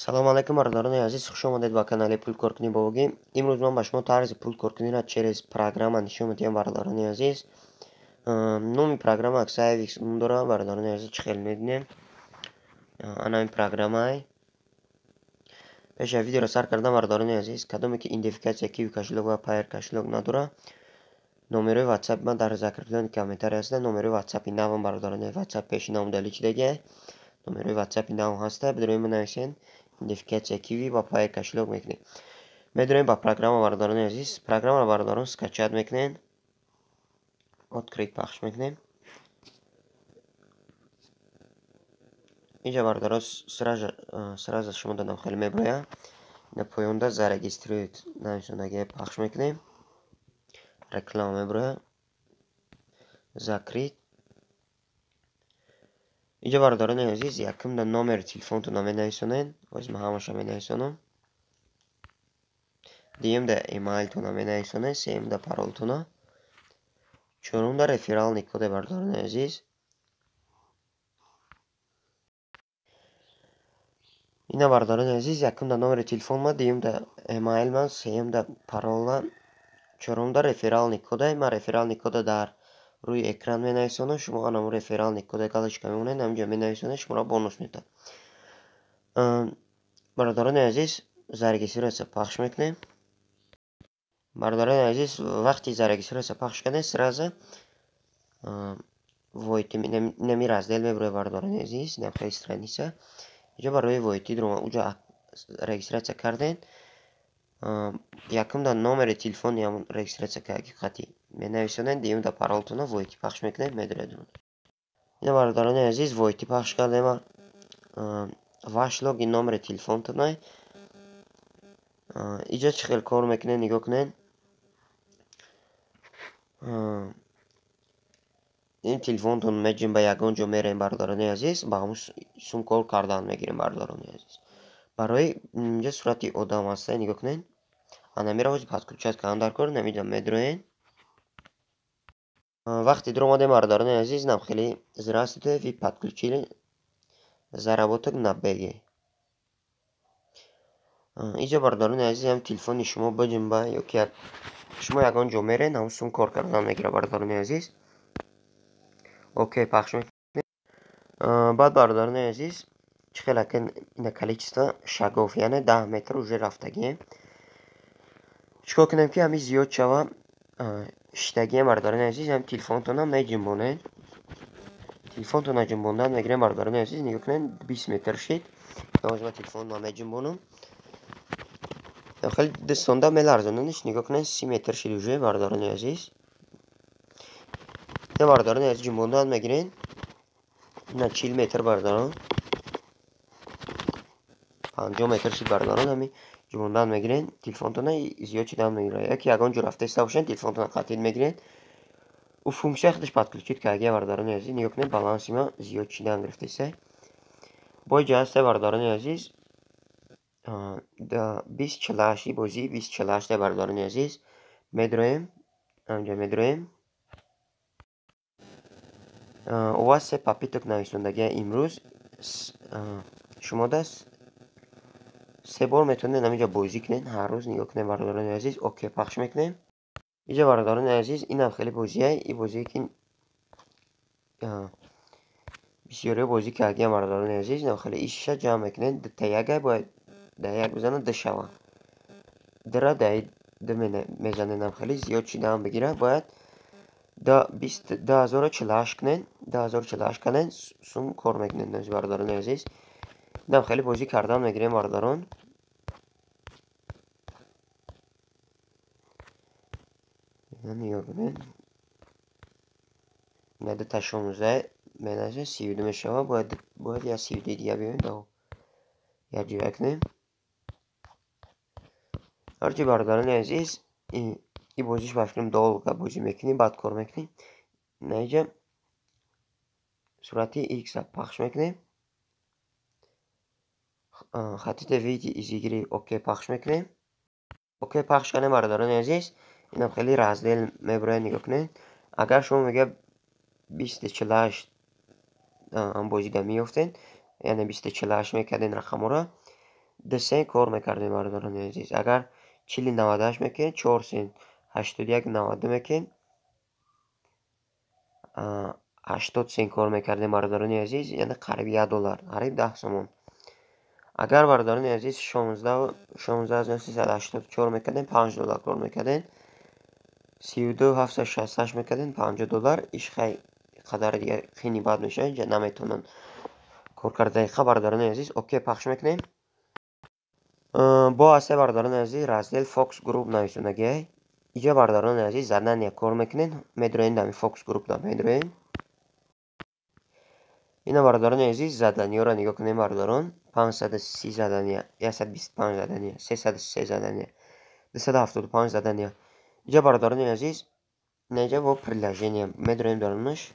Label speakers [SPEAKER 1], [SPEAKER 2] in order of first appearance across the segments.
[SPEAKER 1] Салом алейкум, бародарони азиз, хуш омадед ба канали Пулкоркунӣ бобогӣ. Имрӯз ман ба шумо тарзи пулкоркуниро через программа нишон медиҳам, бародарони азиз. Номи программа Аксаевикс ном дорад, бародарони азиз, чӣ хел мебинем. Ана ин программаи. Пеш аз видеоро сар кардан, бародарони азиз, кадоме ки идентификатсия Киви кошелёк ва Payeer кошелёк надорад, номерои WhatsApp ман дар закреплённый комментарий ҳаста. Номерои WhatsApp-и навам, бародарони, WhatsApp пеши нам удалить шудагиай. Номерои WhatsApp-и нав ҳаста, бидрои менависен идентификатсия Киви ва Payeer кошелёк мекунед. Медроем ба программа, бародарони азиз. Программаро, бародарон, скачать мекунед. Открыть пахш мекунем. Инҷа, бародарон, сразу шумо дадам хеле меброяд. Ина поёнда зарегистрирует нависондагиа пахш мекунем. Реклама меброяд. Закрыть. Инҷа, бародарони азиз, якумда номери телефонтонро менависонед. Боз ман ҳамаша менависонам. Дуюмда эмайлтонро менависонед, сеюмда паролтонро, чорумда рефералный коде, бародарони азиз. Ина, бародарони азиз, якумда номери телефонма, дуюмда эмайлма, сеюмда паролла, чорумда рефералный коде. Ман рефералный кода дар рӯи экран менависонам, шумо анамун рефералный кода галочка мемонед, ҳаминҷо менависонед, шуморо бонус медиҳад. Бародарони азиз, зарегистрация пахш мекунем. Бародарони азиз, вақти зарегистрация пахш кардем, сразу войти нами раздел меброяд, бародарони азиз, инам хеле страница. Инҷо барои войти дурума уҷо регистрация кардем. Якумда номери телефони ҳамон регистрация ҳақиқатӣ менависонед, дуюмда паролтонро войти пахш мекунед, медоред. Ина, бародарони азиз, войти пахш кардем. Ваш логин номери телефонтонай. Инҷо чӣ хел кор мекунед, нигоҳ кунед. Ин телефонтон меҷим ба ягон ҷо мерем, бародарони азиз, ба ҳамун сум кор кардан мегирем, бародарони азиз. Барои инҷо сурати одам ҳаста, нигоҳ кунед. Ана мера ҳозир подключать кардан дар кор, намедонам, медроен. Вақте дуромадем, бародарони азиз, нам хеле здравствуйте, вы подключили заработок на БГ. Инҷо, бародарони азиз, ҳам телефони шумо биҷунба ё ки шумо ягон ҷо мерен, ҳамун сум кор кардан мегирад, бародарони азиз. Окей пахш мекунем. Баъд, бародарони азиз, чӣ хел ака ина количество шагов, яъне 10 метр уже рафтагием. Чӣ кор кунем, ки ҳамин зиёд шава? Шиштагием, бародарони азиз, ҳам телефонтонам меҷунбонед. Телефонтонро ҷунбондан мегирем, бародарони азиз, нигоҳ кунед, 20 метр шид. Ҳозир ман телефонро меҷунбонам. Хеле дастонда меларзонанд, нигоҳ кунед, 30 метр шид уже, бародарони азиз. Ина, бародарони азиз, ҷунбондан мегирем. Ина 40 метр, бародарон. 50 метр шид, бародарон, ҳамин ҷунбондан мегирем. Телефонтонро зиёд шидан мегирад. Яке ягон ҷо рафта истода бошед, телефонтонро қатъ мегиред. Ӯ функсия худаш подключить кардагия, бародарони азиз. Нигоҳ кунед, баланси ма зиёд шидан гирифтааст. Бо инҷо ҳаста, бародарони азиз, 2048 бозӣ, 2048, бародарони азиз. Медроем, ҳаминҷо медроем. У вас се попыток нависондагия имрӯз. Шумо даст се бор метавонед ҳаминҷо бозӣ кунед ҳар рӯз. Нигоҳ кунед, бародарони азиз, окей пахш мекунем. Инҷо, бародарони азиз, инам хеле бозие, ин бозие ки бисёриҳо бозӣ кардагиам, бародарони азиз. Инам хеле ишша ҷамъ мекунед, дута ягай бояд дар як бизанад, ду шава. Дура дар ду мезанед, ам хеле зиёд шидаам бигирад, бояд 2048 кунед, 2048 кунед, сум кор мекунед, бародарони азиз. Инам хеле бозӣ кардан мегирем, бародарон. Нигоҳ кунед. Ина дута 16 менависем, 32 мешавад, бояд як 32 дига биёем, як ҷоя кунем. Ҳарчи, бародарони азиз, ин бозиш ба фикрам долго бозӣ мекунем, баъд кор мекунем. Ина инҷа сурати X-ро пахш мекунем. Хотите выйти из игры, окей пахш мекунем. Окей пахш кардем, бародарони азиз. Инам хеле раздел меброяд, нигоҳ кунед. Агар шумо мега 2048 ҳам бозида меёфтед, яъне 2048 мекардед рақамҳоро, 2 сент кор мекардем, бародарони азиз. Агар 40,98 мекунед, 4 сент, 81,92 мекунед, 80 сент кор мекардем, бародарони азиз, яъне қариб 1 доллар, қариб 10 сомон. Агар, бародарони азиз, 16,384 мекардем, 5 доллар кор мекардем. 32,768 мекардем, 50 доллар. Иш хай қадар дигар қини бад мешавад, инҷа наметавонанд кор карда. Дақиқа, бародарони азиз, окей пахш мекунем. Бо ҳасте, бародарони азиз, раздел Fox Group нависондагиай. Иҷа, бародарони азиз, задания кор мекунед, медроем дами Fox Group да медроем. Ина, бародарони азиз, заданиёро нигоҳ кунем, бародарон. 530 задания, 125 задания, 303 задания, 275 задания. Иҷа, бародарони азиз, неҷа бо приложение медроем дарунаш.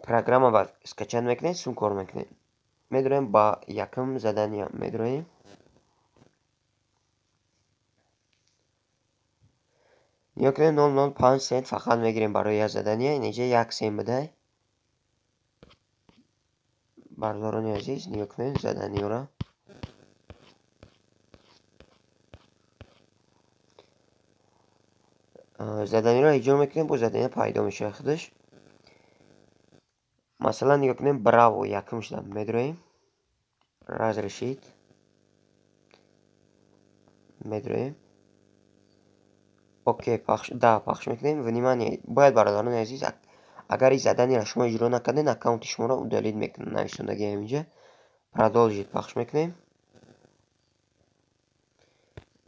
[SPEAKER 1] Программа ба скачать мекунед, сум кор мекунед. Медроем ба якум задания медроем. Нигоҳ кунед, 0,05 сент фақат мегирем барои як задания. Инҷа 1 сент будай. Бародарони азиз, нигоҳ кунед заданиёро. Заданиро иҷро мекунем, бо задания пайдо мешавад худаш. Масалан, нигоҳ кунем, браво якум шуда медроем. Разрешить медроем. Окей, пахш, да, пахш мекунем. Внимание, бояд, бародарони азиз, агар ин заданиро шумо иҷро накардед, аккаунти шуморо удалить мекунад, нависондагиам инҷа. Продолжить пахш мекунем.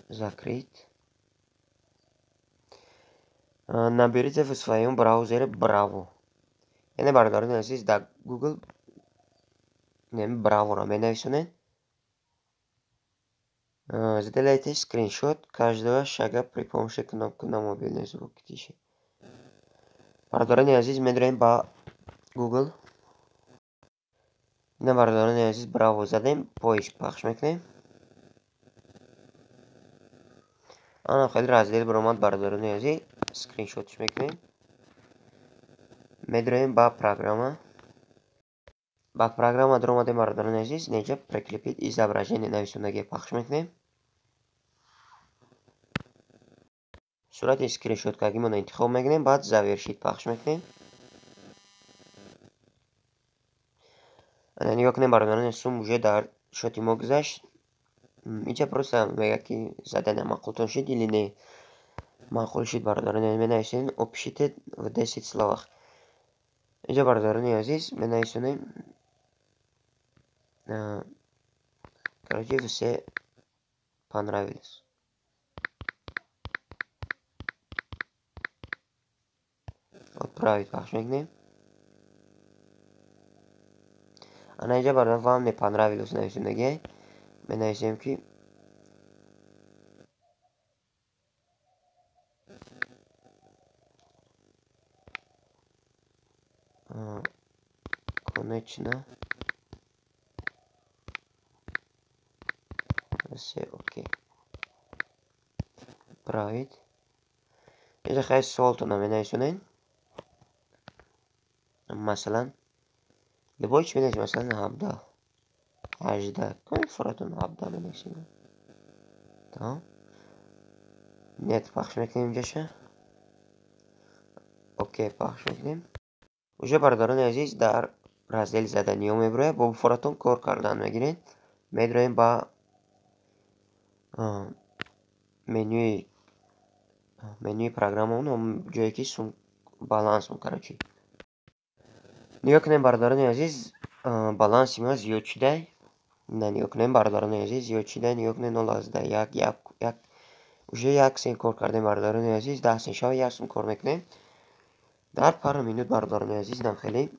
[SPEAKER 1] Закрыть. Наберите в своем браузере Браво. Яъне, бародарони азиз, дар Google Браворо менависонед. Сделайте скриншот каждого шага при помощи кнопки на мобильный звук тише. Бародарони азиз, медроем ба Google. Ина, бародарони азиз, Браво задем, поиск пахш мекунем. Ана хеле раздел баромад, бародарони азиз, скриншотш мекунем. Медроем ба программа. Ба программа даромадем, бародарони азиз, неҷа прикрепить изображение нависондагие пахш мекунем. Сурати скриншот кардагимонро интихоб мекунем, баъд завершить пахш мекунем. Ана нигоҳ кунем, бародарони, сум уже дар счёти мо гузашт. Инҷа просто мегӯяд, ки задания маъқултон шуд или не. Маъқул шуд, бародарони, менависем, опишите в 10 словах. Инҷа, бародарони азиз, менависонем, короче, все понравились. Отправить пахш мекунем. Ана инҷа, бародар, вам не понравилось нависондагиай. Менависем, ки конечно все окей. Отправить. Инҷа хай суолтона менависонед. Масалан, любой чи менависем, масалан, 17, 18, кани фуратон 17 менависем. Тамом. Нет пахш мекунем инҷаша. Окей пахш мекунем. Уже, бародарони азиз, дар раздели заданиё мебирояд, бо фуратон кор кардан мегиред. Медроем ба менюи программаон, ҷое ки сум баланс, короче. Нигоҳ кунем, бародарони азиз, баланси ма зиёд шудай. На, нигоҳ кунем, бародарони азиз, зиёд шудай. Нигоҳ кунем, 0,1 1 1, уже 1 сент кор кардем, бародарони азиз. 10 сент шава, 1 сум кор мекунем дар пару минут, бародарони азиз. Нам хеле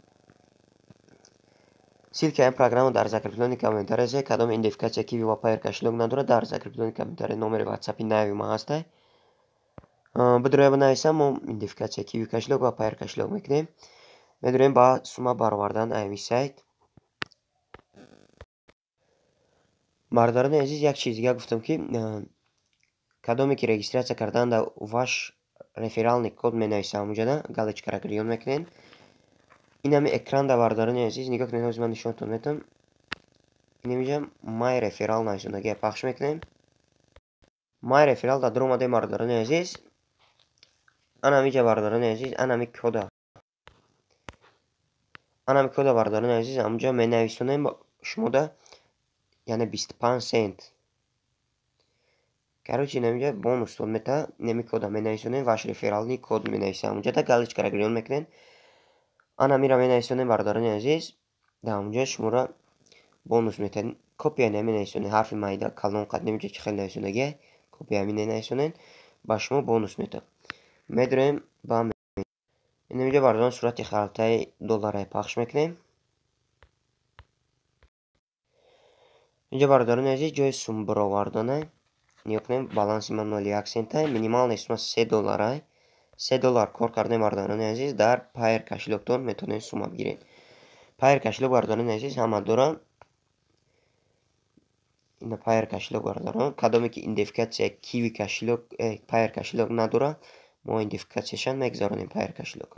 [SPEAKER 1] ссылкаи ин программа дар закреплённый комментария аст. Кадом идентификатсия Киви ва Пайер кошелёк надорад, дар закреплённый комментария номери ватсапи нави ма ҳастай. Бидроя бинависам, мо идентификатсия Киви кошелёк ва Пайер кошелёк мекунем. Медроем ба сума баровардан ами сайт. Бародарони азиз, як чиз дига гуфтам, ки кадоме ки регистрация кардан, да ваш реферальный код менависам, ҳамунҷода галочкаро гирён мекунед. Инами экранда, бародарони азиз, нигоҳ кунед, ҳозир ман нишонтон метам. Инамиҷа «My referral» нависондагия пахш мекунем. My referral дар омадем, бародарони азиз. Анамиҷа, бародарони азиз, анами кода, бародарони азиз, ҳамунҷо менависонем шумода, яъне 25 сент. Короче, инамиҷа бонустон мета. Неми кода менависонем, «Ваш реферальный код» менависем, ҳамунҷа галочкара гирён мекунем, анамира менависонем, бародарони азиз, дар ҳамунҷо шуморо бонус метаҳед. Копия менависонед, ҳарфи майда калон қад, немиҷа чӣ хел нависондагия, копия менависонед, ба шумо бонус метаҳад. Медроем ба инамиҷа, бародарон, сурати халтаи долларае пахш мекунем. Инҷо, бародарони азиз, ҷои сум баровардана. Нигоҳ кунем, баланси ман 0,1 сента, минимальный сумма 3 доллара. 3 доллар кор кардем, бародарони азиз, дар Payeer кошелёктон метавонед сумма бигиред. Payeer кошелёк, бародарони азиз, ҳама дорам. Ина Payeer кошелёк, бародарон. Кадоме ки идентификатсия Киви кошелёк, Payeer кошелёк надора, мо идентификатсияшан мегузаронем. Payeer кошелёк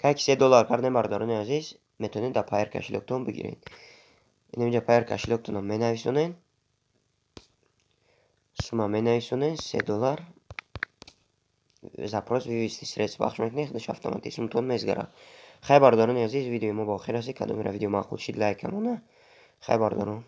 [SPEAKER 1] кай ки 3 доллар кардем, бародарони азиз, метавонед дар Payeer кошелёктон бигиред. Инамиҷа Payeer кошелёктонро менависонед, сумма менависонед 3 доллар, запрос «Вывести средства» пахш мекунед, худаш автоматик сумтон мезгарад. Хай, бародарони азиз, видеои мо ба охир расид. Кадомеро видео маъқул шид, лайк камона. Хай, бародарон.